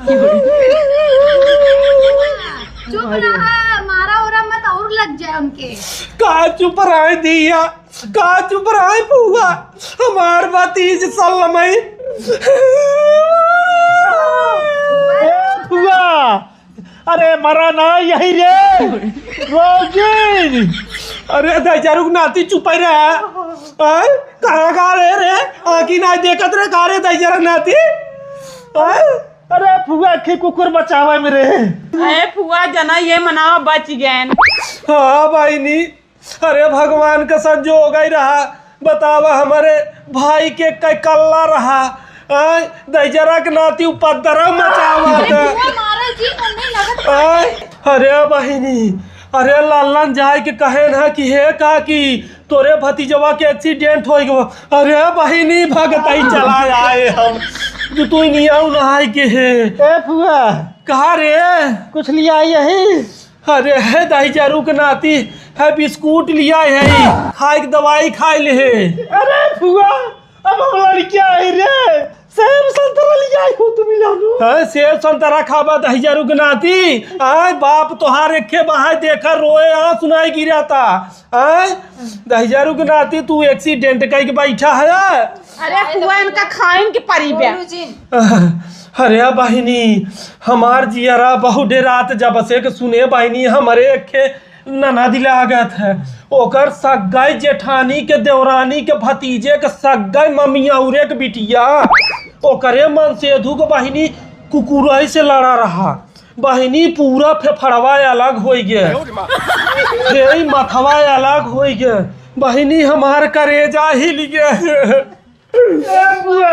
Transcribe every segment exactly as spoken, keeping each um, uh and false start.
चुप रहा, मारा ओरा मत और लग जाए उनके। का चुप रहे धिया, का चुप रहे फुआ, हमार भतीज सलमई। ए फुआ, अरे मरा ना यही रे, रोजिन। अरे दहिजरू के नाती चुप ही रहा। आय, कहाँ गा रहे रे? आँखी ना देखत रे, का रे दहिजरू के नाती? आय? अरे फुआ, के कुकुर बचावे में रे। अरे फुआ, जना ये मनावा बच गए। हाँ बहिनी, अरे भगवान का संजोग ही रहा। बतावा, हमरे भाई के कै कल्ला रहा, आय, दहिजरा के नाती उपद्रव मचावत। अरे, मारा जी, तो नहीं लगत। आय, अरे बहिनी, अरे लल्लन जाए के कहे ना कि हे काकी, तोरे भतीजवा के accident होइ गवा। अरे बहिनी, भगतई चला आए हम, जो तू नहीं आऊ नहाए के है। ए फुआ, कहा रे? कुछ लिया यही? अरे हे दहिजरू के नाती, है बिस्कुट लिया है, खाए के दवाई खाए ले है। अरे फुआ, अब हम लड़कियाँ है रे, सेब संतरा लिया हो तुम जानो। हाँ, सेब संतरा खाबा दहिजरू के नाती। आय बाप तोहार एके बहाय देखा रोए आ सुनाई गिरा था। आय दहिजरू के नाती तू accident कई के बैठा है। अरे फुआ, इनका खाइन के परी बे। अरे बहिनी, हमार जियरा बहुत डेरात जब से के सुने बहिनी, हमरे एके ननद लागत है, ओकर सग्गई जेठानी के देवरानी के भतीजे के सग्गई ममियाउरे के बिटिया, ओकरे मनसेधू के बहिनी कुकुरई से लड़ा रहा। बहिनी पूरा फेफड़वा अलग होइ गए, फेरी मथवा अलग होइ गए। बहिनी हमार करेजा हिल गए। ए बुआ,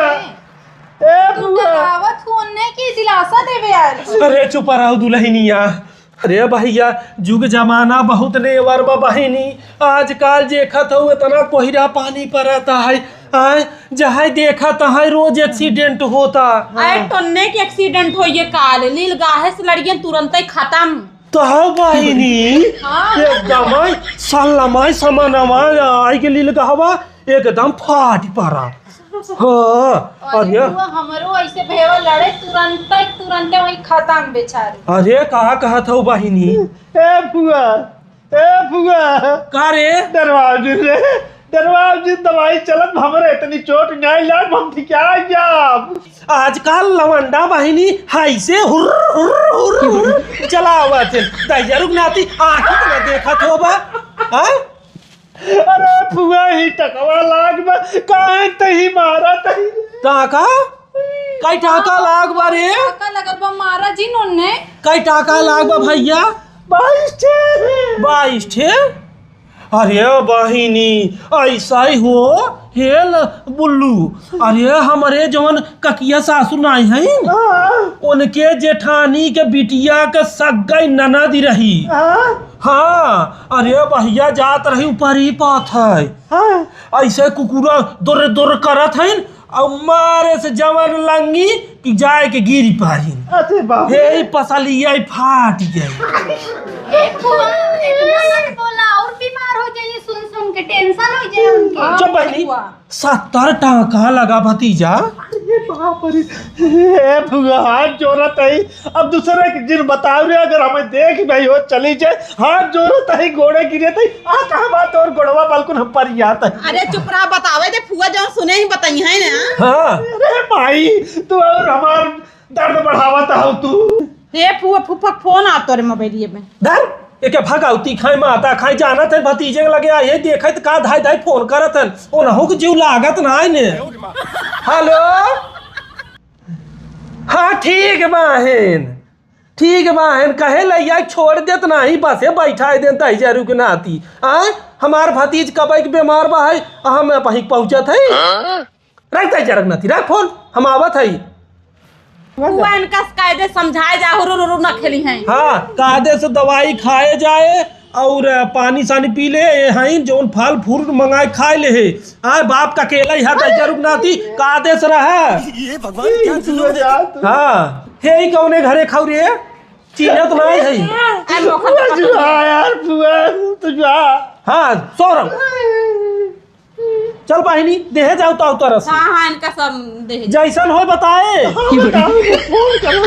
ए तू बुआ। डरावत हो, उन्ने की दिलासा देवे आयल। अरे चुप रहो दुलहिनिया। अरे भैया, जुग जमाना बहुत नेवर बा बहिनी। आजकल देखत हो इतना कोहरा पानी परत है, आय, जहाँ देखत है रोज accident होता। अरे टोन्ने के accident होइए काल, लील गाहे से लड़ियन तुरंतई खतम। तो हो बहिनी, हाँ, एकदम सलमई समनवा आई के लील गहवा एकदम फाट परा। हाँ, अरे अरे। बुआ, हमरो ऐसे भेवा लड़े, तुरंते, तुरंते वही खतम बेचारे। अरे, का कहत हो बहिनी? ए बुआ, ए बुआ। का रे? डरवाओ जी रे, डरवाओ जी, दवाई चलत, हमरे इतनी चोट नहीं लाग, हम ठिका जाब। आजकल लवंडा बहिनी हाई से हुर्र, हुर्र, हुर्र, हुर्र चलावत है। दहिजरू के नाती आँखी तो न देखत हो बा। हाँ? अरे फुआ ही टकवा लाग बा, काहे तही मारा तही। टाका? कई टाका लाग बा रे? टाका लगल बा, मारा जी नोन्ने। कई टाका लाग बा भैया? बाईस ठे। बाईस ठे? अरे बहिनी, ऐसा ही हो, हेल बुल्लू। अरे हमरे जवन ककिया सासू नाई है, हाँ। उनके जेठानी के बिटिया के सग्गई ननद रही। हाँ। हाँ, अरे भैया जात रही ऊपर ही पात है। हाँ। ऐसे कुकुरा दुर दुर करत है, और मारे से जवन लंगी कि जाए के गिरी पाहिन। अरे बाप रे। हे पसलिया फाट गई। ए फुआ, इतना मत बोला, और बीमार हो जाइए, सुन सुन के tension हो जाए उनके। चुप बहिनी। फुआ। सत्तर टाका लगा भतीजा। अरे बाप रे। हे फुआ, हाथ जोड़त है, अब दूसरे के जिन बताओ रे, अगर हमें देख भाई हो चली जाए, हाथ जोड़त है, गोड़े गिरे तई, आ कहाँ बात और गोड़वा बल्कुन हम पर ही आता है। अरे चुप रहा, बतावे दे फुआ, जौन सुने ही बताई है ना। हाँ। अरे भाई, तू और हमार दर्द बढ़ावत हौ तू। हे फुआ, फूफा के फोन आ तोरे मोबाइलिए में। धर, एके भगौती खाए, माता खाए, जानत है भतीजे के लगे आए, देखत का धाई धाई फोन करत है, ओनहु के जीव लागत ना है ने। हेलो। हाँ, ठीक बाहेन, ठीक बाहेन, कहे लैया छोड़ देत नाही, बसे बैठाए देन दहिजरू के नाती। आय, हमार भतीज कबई के बीमार बा है, हम पही पहुँचत है। रख दहिजरू के नाती, रख फोन, हम आवत है। फुआ इनका कायदे समझाए जा, हुरु रुरु न खेली हैं। हाँ, कायदे से दवाई खाए जाए और पानी सानी पी ले, ये हैं जौन फल फ्रूट मंगाए खाए ले है। आय बाप का अकेला ही हाथ दहिजरू के नाती, कायदे से रहा। ये भगवान क्या जुल्म है। हाँ, हे ही कौने घरे खाऊ रे? चीन्हत नाई है। अरे मोखन तू आ यार, फुआ, तू जा। हाँ, सो रहो। चल बहिनी, देहे जाओ तो उतर से। हाँ, हाँ, इनका सब देहे जाओ। जैसन होय बताए। हाँ, बताओ, फोन करो।